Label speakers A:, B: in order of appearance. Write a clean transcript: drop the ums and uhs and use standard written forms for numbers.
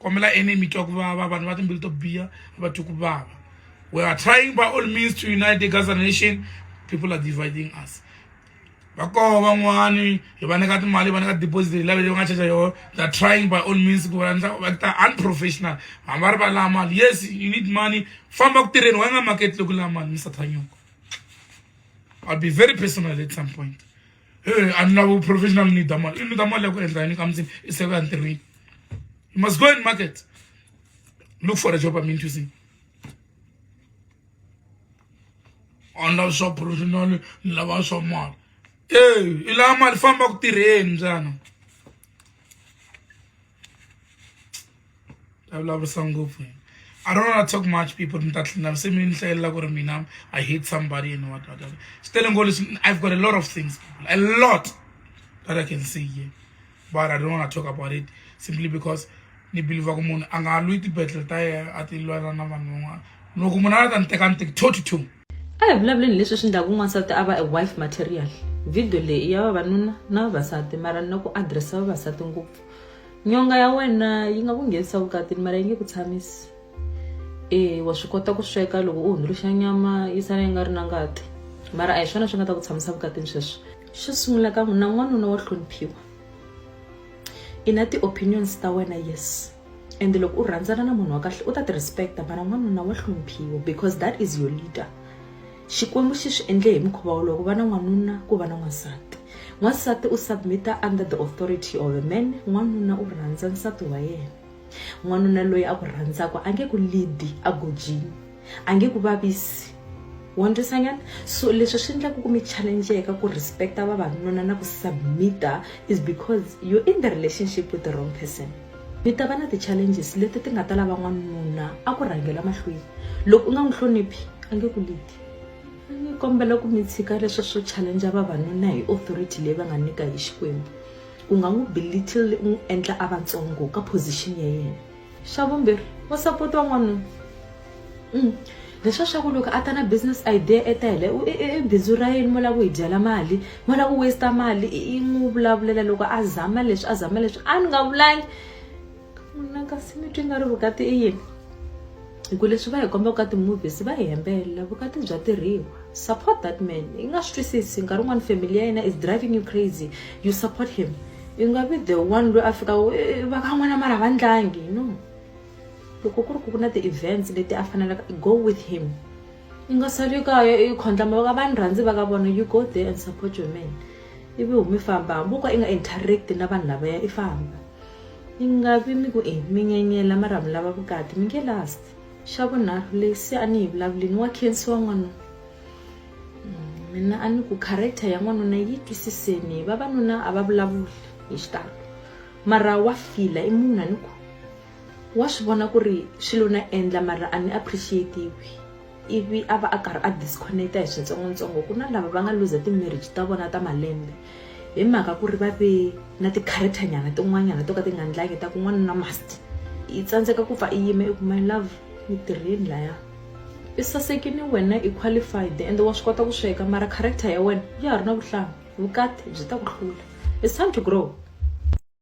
A: Kombela enemy twa ku vava, vanhu va timbilu to biha va twi ku vava. We are trying by all means to unite the Gaza nation. People are dividing us. Va koho van'wani hi va nyika timali, va nyika deposit hi lava va nga charge yoho. They are trying by all means ku va endla va ta unprofessional. Hambi va ri va lava mali. Yes, you need money. Famba ku tirheni, wa nga market loko lava mali, Mr. Thanyoko. I'll be very personal at some point. Hey, a ni lava professional ni need mali. I need mali ya ku endla yini ka mutini i se ku ya ntirhweni. You must go and market. Look for a job, I mean to say. A ni lavi swa professional, ni lava swa mali. Ey, i lava mali famba ku tirheni mbyana. Ta vulavurisa ngopfu. I don't want to talk much people mi ta tlhela se mi ni hlayelela ku ri mina I hate somebody and what what. Swi tele ngopfu leswi I've got a lot of things people, a lot that I can say here. But I don't want to talk about it simply because ni believe ku munhu a nga lwi ti-battle ta yena a ti lwela na vanhu van'wana. Loko munhu a la ta ni teka ni teki toe to toe.
B: A hi vulavuleni leswi swi endlaku n'wansati a va a wife material. Video leyi i ya vavanuna na vavasati mara ni na ku address vavasati ngopfu. Nyonga ya wena yi nga ku nghenisa vukatini mara yi nge ku tshamisi. E wa swi kota ku sweka loko u hundzuluxa nyama yi sala yi nga ri na ngati mara a hi swona swi nga ta ku tshamisa vukatini sweswo. Xo sungula ka n'wina n'wanuna wa hloniphiwa. I na ti-opinions ta wena yes and loko u rhandzana na munhu wa kahle u ta ti respect-a mara n'wanuna wa hloniphiwa because that is your leader. Xikwembu xi swi endle hi mukhuva wolowo ku va na n'wanuna ku va na n'wansati. N'wansati u submit-a under the authority of a man, n'wanuna u rhandza nsati wa yena. N'wanuna loyi a ku rhandzaka a nge ku lead a gojini, a nge ku vavisi. Wa ni twisa nyana? So leswi swi endlaka ku mi challenge-eka ku respect-a vavanuna na ku submit-a is because you're in the relationship with the wrong person. Mi ta va na ti-challenges leti ti nga ta lava n'wanuna a ku rhangela mahlweni. Loko u nga n'wi hloniphi a nge ku lead. A ni kombela ku mi tshika leswo swo challenge vavanuna hi authority leyi va nga nyika hi Xikwembu. U nga n'wi belittle u n'wi endla a va ntsongo ka position ya yena. Xa vumbirhi, wa sapotiwa n'wanuna. Leswiya swa ku loko a ta na business idea etele i bindzu ra yini mo lava ku hi dyela mali, mo lava ku waste mali i n'wi vulavulela loko a zama leswi a zama leswi a ni nga vulangi. N'wina kasi mi twi nga ri vukati i yini? Hi ku leswi va hi kombaka ka ti-movies va hi hembela vukati bya tirhiwa. Support that man. I nga swi twisisi nkarhi wun'wani family ya yena is driving you crazy. You support him. You nga vi the one loyi a fikaka va ka n'wina mara va ndlangi no. Loko ku ri ku ku na ti-events leti a faneleke go with him. I nga sali kaya i khondla mavoko a va ni rhandzi va ka vona you go there and support your man. Ivi humi famba hambi wo ka i nga interact na vanhu lavaya i famba. I nga vi mi ku e mi nyenyela mara mi lava vukati mi nge last. Xa vunharhu leyi se a ni yi vulavulini wa khensiwa n'wanuna. Mina a ni ku character ya n'wanuna yi twisiseni vavanuna a va vulavuli hi xitalo mara wa fila i munhu a ni ku wa swi vona ku ri swilo na endla mara a ni appreciate-iwi ivi a va a karhi a disconnect-a hi swintsongontsongo. Ku na lava va nga luza ti-marriage ta vona ta malembe hi mhaka ku ri va ve na ti-character nyana tin'wanyana to ka ti nga ndlangi ta ku n'wanuna must i tsandzeka ku pfa i yima i ku my love ni tirheni laya i sasekile wena i qualified and wa swi kota ku sweka mara character ya wena ya ha ri na vuhlanga vukati byi ta ku hlula. It's time to grow.